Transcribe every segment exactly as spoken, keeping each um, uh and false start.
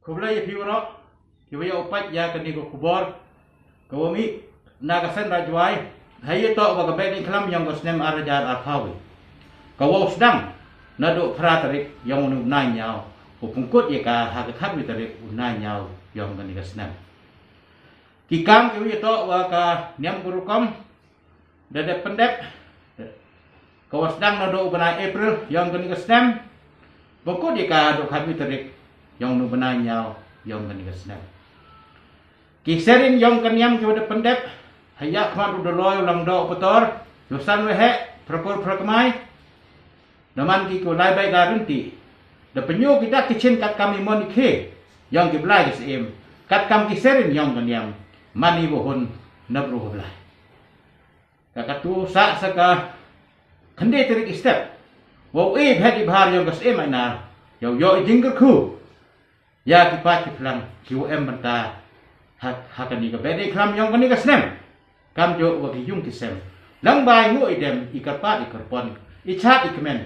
Khublei ïa phi baroh kiba ïa u peit ïa kane ka khubor ka wa mih na ka Seng Raij Jwai. Ha ïa to wa ka Behdeiñkhlam yong ka snem ar hajar arphew wi ka wa u sdang naduh phra tarik yong u bnai ñiaw, u pynkut ïa ka ha ka khatwi tarik u bnai ñiaw yong kane ka snem. Ki kam ki wa ïa to wa ka niam ka rukom da dep pyndep ka wa sdang naduh u bnai April yong kane ka snem, pynkut ïa ka duh khatwi tarik yong u bnai ñiaw yong kane ka snem. Ki serin yong ka niam ki wa dep pyndep ha ïa khmat u Daloi u Langdoh u Pator, u San Waheh, Phrakur Phrakmai, da man ki ki wa lai beit da rynti, da pynïoh ki dak ki chin katkam i mon i khe yong ki blai ki syiem, katkam ki serin yong ka niam, man i wa hun na bru ha blai. Ka katu sah sa ka khyndai tarik i step wa u e bhet i bhar yong ka syiem ai nar ïa u ïoh i jingkyrkhu ïa ki paid ki phlang ki wa em bynta ha, ha kane ka Behdeiñkhlam yong kane ka snem. Kam jooh wa ki yung ki sem, lang ba i nguh i dem, i kyrpad i kyrpon, i chad i kmen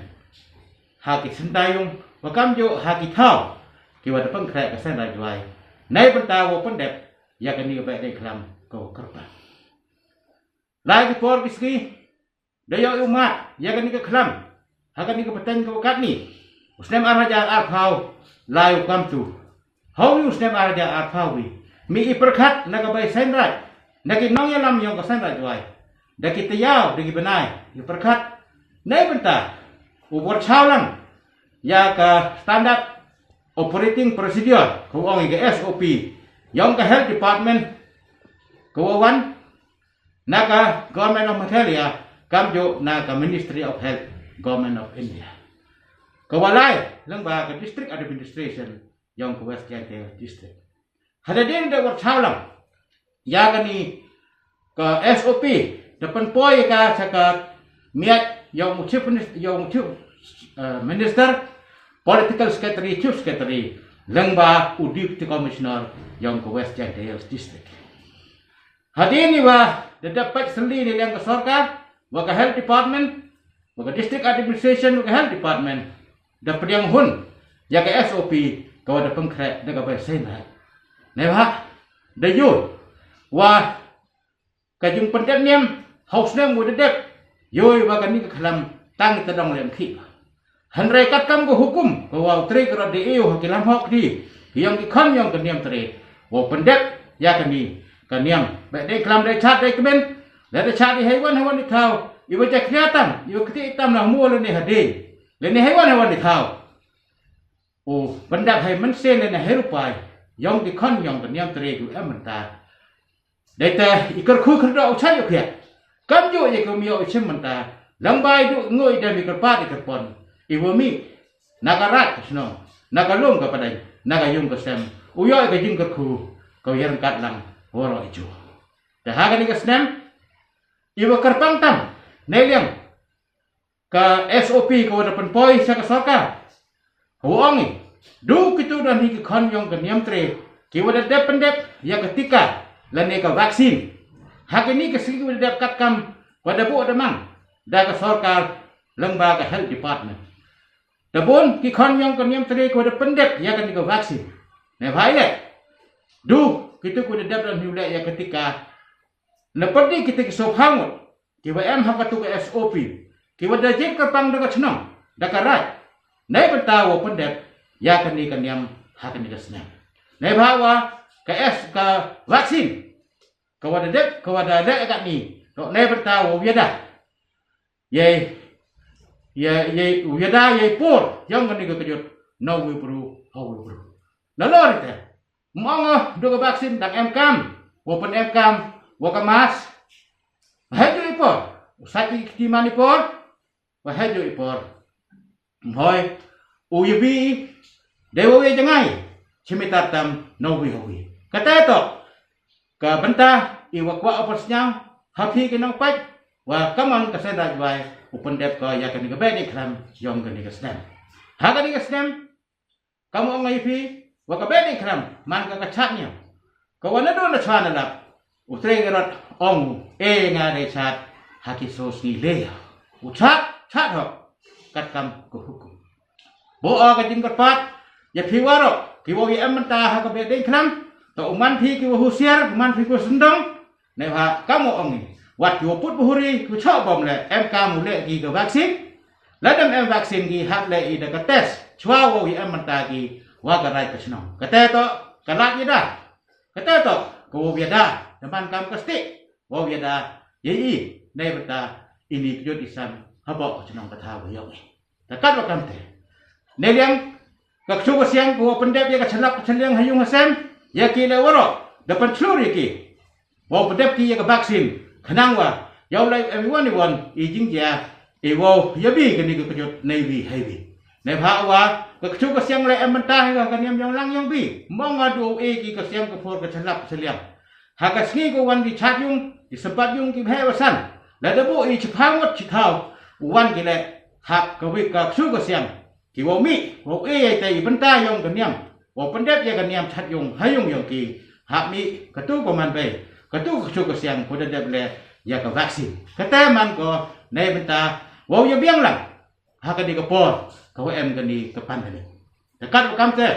ha ki synta yung, wa kam jooh ha ki thaw ki wa da pynkhreh ka Seng Raij Jwai, nei bynta wa pyndep ïa kane ka Behdeiñkhlam ka wa kyrpang. Lai ki por ki sngi da ïoh i u mad ïa kane ka khlam ha kane ka pateng ka wa katni, u snem ar hajar arphew lai u kamtu. Hawi u snem ar hajar arphew wi, mih i pyrkhat na ka bai Seng Raij, na ki nongïalam yong ka Seng Raij Jwai, da ki tayaaw da ki bnai i pyrkhat, nei bynta u bor chaw lang ïa ka Standard Operating Procedure ka wa ong i ka S O P yong ka Health Department ka wa wan na ka Government of Meghalaya, kam jooh na ka Ministry of Health, Government of India, ka wa lai lang ba ka District Administration yong ka West Jaintia District. Hada din da wa chaw lang ïa kane ka S O P, da pynpoi ka sa ka miat yong u Chief Minister, yong u Chief, eh, Minister, Political Secretary, Chief Secretary, lang ba u Deputy Commissioner yong ka West Jaintia District. Hadien i wa da dep peit sylli na liang ka sorkar, wa ka Health Department, wa ka District Administration, wa ka Health Department, da pdiang hun ïa ka S O P ka wa da pynkhreh da ka bai Seng Raij. Nei wa da ïoh wa ka jingpyndep niam ha u snem wa da dep, ïoh wa kane ka khlam tang i ta dong lem khih. Hynrei katkam ka hukum ka wa u Tre Grot da ïoh ha ki lam hok di ki yong ki khon yong ka niam Tre, wa pyndep ïa kane ka niam Behdeiñkhlam da chad da kmen, da chad i haiwan haiwan i thaw, i wa jakhlia tam, i wa kti tam na mu lane hadei, lane haiwan haiwan i thaw. U pyndep hai mynsiem lane hai rupai yong ki khon yong ka niam Tre du em mynta. Dei te i kyrkhu kyrdoh u chah ïoh khiah. Kam jooh ïa ka miaw i chim mynta, lang ba i du nguh i dem i kyrpad i kyrpon, i wa mih na ka raid ka shnong, na ka lum ka pdeng, na ka yung ka sem, u ïoh i ka jingkyrkhu ka u ïa ryngkat lang waroh i ju. Te ha kane ka snem i wa kyrpang tam nei liang ka S O P ka wa da pynpoi sa ka sorkar, ha wa ong i du kitu don hi ki khon yong ka niam Tre ki wa da dep pyndep ïa ka tika lane ka vaccine. Ha kane ka sngi ki wa da dep katkam wa da buh da mang da ka sorkar lang ba ka Health Department. Da bun ki khon yong ka niam Tre ki wa da pyndep ïa kane ka vaccine. Nei wa i leh du kitu ki wa da dep don hi u leh ïa ka tika. Na pyrdi kita ki sophangut ki wa em ha katu ka S O P, ki wa da jingkyrpang da ka chnong da ka raid, nei bynta wa pyndep ïa kane ka niam ha kane ka snem. Nei wa ka S ka vaccine ka wa da dep ka wa da leh katni, to nei bynta wa wiada. Yei, yei, yei, u yada yei por yong kane ka kjut na wi bru ha wi bru. Na lor ite mong du ka vaccine dang em kam, wa pyn em kam wa ka mask. Wa hei ju i por u sait i kti man i por, wa hei ju i por. Hoi u yabi dei wa wi jangai chimitar tam na wi ha wi. Kata to ka bynta i wa kwah u pynsngew ha phi ki nongpeit, wa kamon ka Seng Raij Jwai u pyndep ka ïa kane ka Behdeiñkhlam yong kane ka snem. Ha kane ka snem kam ong ïa phi wa ka Behdeiñkhlam man ka ka chad niam. Ka wa na dun na chwa na lap u Tre Grot ong e nga dei chad ha ki so sngi le u chad chad hok katkam ka hukum. Bo ka jingkyrpad ïa phi waroh Ki wow ïa em mynta ha ka Behdeiñkhlam, to u man phi ki wa husiar, u man phi ki wa syndong. Neibhah kam u ong i, wat ki wa put ba huri ki choh bom leh, em kam u leh ki ka vaccine. Lada em em vaccine ki hap leh i da ka test, chwa wow ïa em mynta ki wa ka raid ka shnong. Kata to ka lad ïa da. Kata to ka wow ïa da, da man kam ka stick wow ïa da ïa i. Neibynta ini ka jot i san hapoh ka shnong ka thaw ka ïong i. Te katwa kamte, ne liang ka ksu ka siang ka wow pyndep ïa ka shalap ka shaliang ha ïung ha sem, ïa ki leh waroh da pynchlur ïa ki. Wow pyndep ki ïa ka vaccine, khnang wa ïa u leh em i wan i wan i jingjia, i wow ïa bi kani ka kjut nei wi hei wi. Neibhah wa ka ksu ka siang leh em mynta ha ka niam ïong lang ïong bi, mong nga du e ki ka siang ka por ka shalap ka shaliang. Ha ka sngi ka wan ki chat ïung, ki sympat ïung ki bheh wa san. Lada bu i chiphaw ngut chithaw u wan ki leh hap ka wi ka ksu ka siang. Ki wow mih wow e ïa te i bynta ïong ka niam, wow pyndep ïa ka niam chat ïung ha ïung ïong ki. Hap mih katu ka man bei, katu ka ksu ka siang, ko da dep leh ïa ka vaccine. Kata man ko neibynta wow ïa biang lang ha kani ka por ka wa em kani ka pandemic. Te katwa kamte,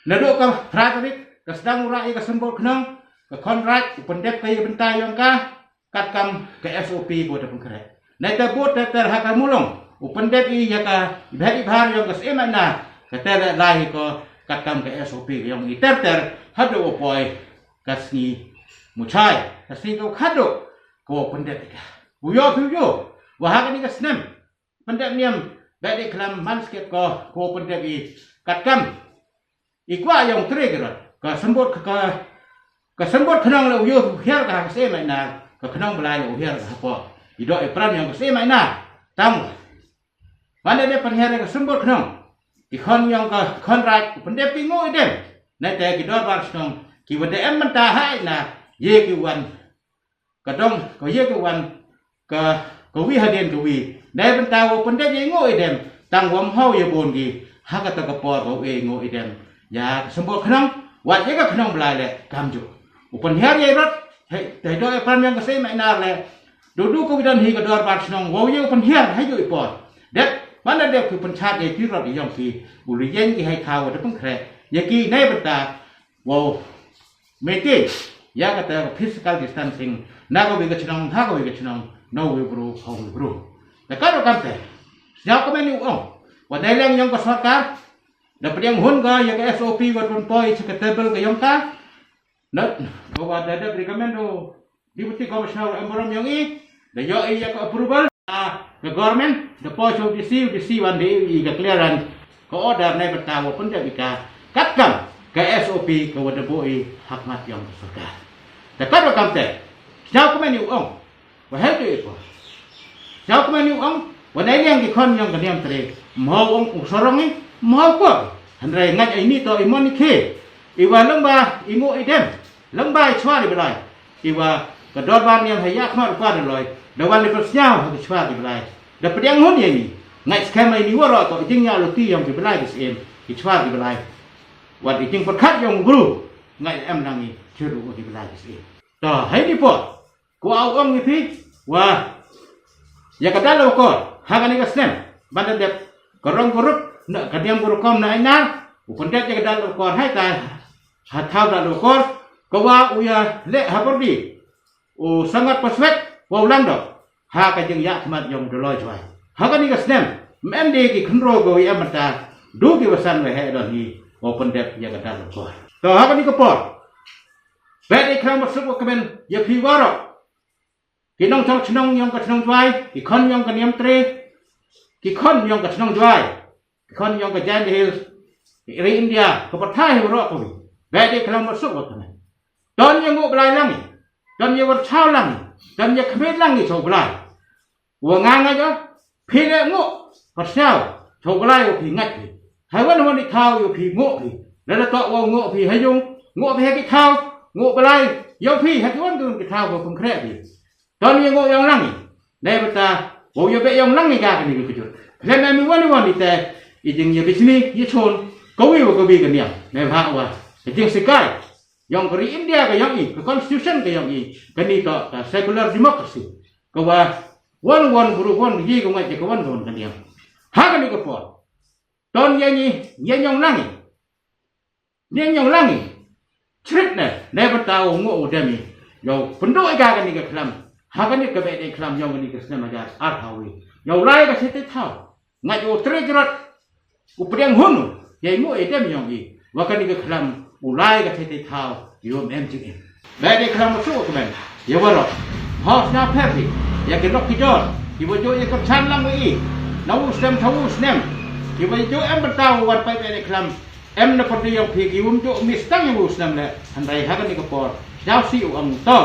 naduh ka phra tarik ka sdang u rah ïa ka symbol khnong, ka khon raid u pyndep ka ïa bynta ïong ka, katkam ka S O P ko da pynkhreh. Neita bud ter ter ha ka mulong u pyndep i ïa ka bhet i bhar ïong ka Syiem Ainar, ka ter leh lai ko katkam ka S O P ïong i ter ter haduh u poi ka sngi Muchai, ka sngi ka u khadduh ko u pyndep i ka. U ïoh phi u ïoh wa ha kani ka snem pyndep niam Behdeiñkhlam man sket ko, ko pyndep i katkam i kwah ïong tre ki rot. Ka symbol ka, ka, ka symbol khnong leh u ïoh u hiar ka ha ka Syiem Ainar, ka khnong Blai leh u hiar ka hapoh i doh i pran ïong ka Syiem Ainar. Tang wa man da dep pynhiar ïa ka symbol khnong, i khon ïong ka khon raid u pyndep ki nguh i dem. Neita ki dorbar shnong ki wa da em mynta ha Ainar, ïa ki wan ka dong ka ïa ka wan ka, ka wi hadien ka wi. Neibynta wow pyndep ïa i nguh i dem, tang wa mhaw ïa bun ki ha kata ka por ka wi i nguh i dem. Ïa ka symbol khnong, wat ïa ka khnong Blai leh kam ju. U pynhiar ïa i rot, hei, te doh ïa pran ïong ka Syiem Ainar leh, du du ka wi don hi ka dorbar shnong wow ïa u pynhiar ha ïa i por. Dep man da dep ki pynchad ïa i rot ïong ki, u leh ïeng ki hei thaw da pynkhreh ïa ki neibynta wow maintain ïa kata ka physical distancing na ka wi ka chnong ha ka wi ka chnong, na u wi bru ha u wi bru. Te katwa kamte, sñiaw kmen i u ong wa dei leng ïong ka sorkar da pdiang hun ka ïa ka S O P wa pynpoi cha ka table ka ïong ka. Na ka wa da dep recommend u Deputy Commissioner em burom ïong i, da ïoh i ïa ka approval ka government, da poi cha u D C, u D C wan da i ka clearance, ka order neibynta wa pyndep i ka katkam ka S O P ka wa da buh i ha khmat ïong ka sorkar. Te katwa kamte, sñiaw kmen i u ong wa hei tu i por. Sñiaw kmen i u ong wa nei liang ki khon ïong ka niam tre, mhaw ong u sarong i, mhaw ko. Hynrei ngait ai ni to i mon i khe, i wa leng ba i nguh i dem, leng ba i chwa ri Blai. I wa ka dorbar niam ha ïa khmat u pa da loi, da wan ni pyrsñiaw ha ki chwa ki Blai. Da pdiang hun ïa ni, ngait skhem ai ni waroh to i jingïaluti ïong ki Blai ki Syiem, ki chwa ki Blai. Wat i jingpyrkhat ïong u bru, ngait em nang i chiru ki Blai ki Syiem. To hei ni por, ko au ong i phi wa ïa ka dal u kor ha kani ka snem ban da dep ka rong ka rup na ka diang ka rukom na Ainar, u pyndep ïa ka dal u kor hai ta ha thaw dal u kor, ka wa u ïa leh ha por di u sangat paswet wa u lang dok ha ka jingïa khmat ïong u Doloi Jwai. Ha kani ka snem, mem de ki khynro ko ïa mynta, du ki wasan wa he don hi wa pyndep ïa ka dal u kor. To ha kani ka por, bet i khram suk wa kmen ïa phi waroh ki nongchong chnong ïong ka chnong Jwai, ki khon ïong ka niam tre, ki khon ïong ka chnong Jwai, ki khon ïong ka Jaintia Hills, ki ri India, ka pyrthai hi waroh ka wi. Ba dei ka long ba suk wa ka ngan. Don ïa nguh Blai lang i, don ïa wyrchaw lang i, don ïa khmih lang i cha u Blai. Wa nga nga jo, phi le nguh, pyrchaw cha u Blai wa phi ngait phi. Hai wan wan i thaw ïa phi nguh phi. Lada toh wa nguh phi ha ïung, nguh phi ha ki thaw, nguh Blai ïa phi ha ki wan ki thaw wa pynkreh phi. Don ïa nguh ïong lang i. Nei bata wow ïa beh ïong lang i ka kani ka kjut. Khlem em i wan i wan i te i jing ïa bishni ïa chon ka wi wa ka wi ka niam. Nei bha wa ka jingsikai ïong ka ri India ka ïong i, ka constitution ka ïong i, kani toh ka secular democracy. Ka wa wan wan bru wan yi ka ngai ka wan ka wan ka niam. Ha kani ka por Ton ïa ngi, ïa nyong lang ngi. Ïa nyong lang ngi. Chrit ne, ne bynta u nguh u dem ngi. Ïoh pynduh ïa kane ka khlam. Ha kane ka Behdeiñkhlam yong kane ka snem hajar arphew. Ïoh lai ka siti thaw. Ngat u tre jrot. U pdiang hun. Ïa nguh ïa dem yong i. Wa kane ka khlam. U lai ka siti thaw. Ïoh em jing i. Behdeiñkhlam u suk u kmen. Ïa waroh. Hos na pher hi. Ïa ki lok ki jor. Ki wa jooh ïa ka chan lang wa i. Na u snem thaw u snem. Ki wa jooh em bynta u wan peit Behdeiñkhlam. Em na pyrdi yong phi ki wym jooh mistang ïa u snem le. Hynrei ha kane ka por. Sñiaw si u ang to.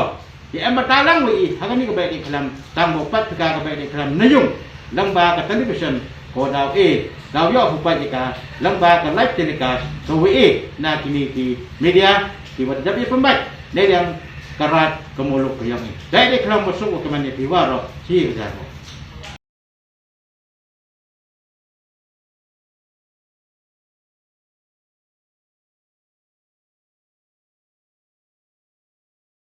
Ïa em bynta lang wa i ha kane ka Behdeiñkhlam tang ba u pat ka ka Behdeiñkhlam na yung lang ba ka television ko daw e daw ïoh u pat ka lang ba ka live telecast to wa i na kini ki media ki wa dap ïa pynbait ne yang ka rat ka muluk ka yong i. Behdeiñkhlam wa suk wa kmen ïa phi waroh chi ka jano.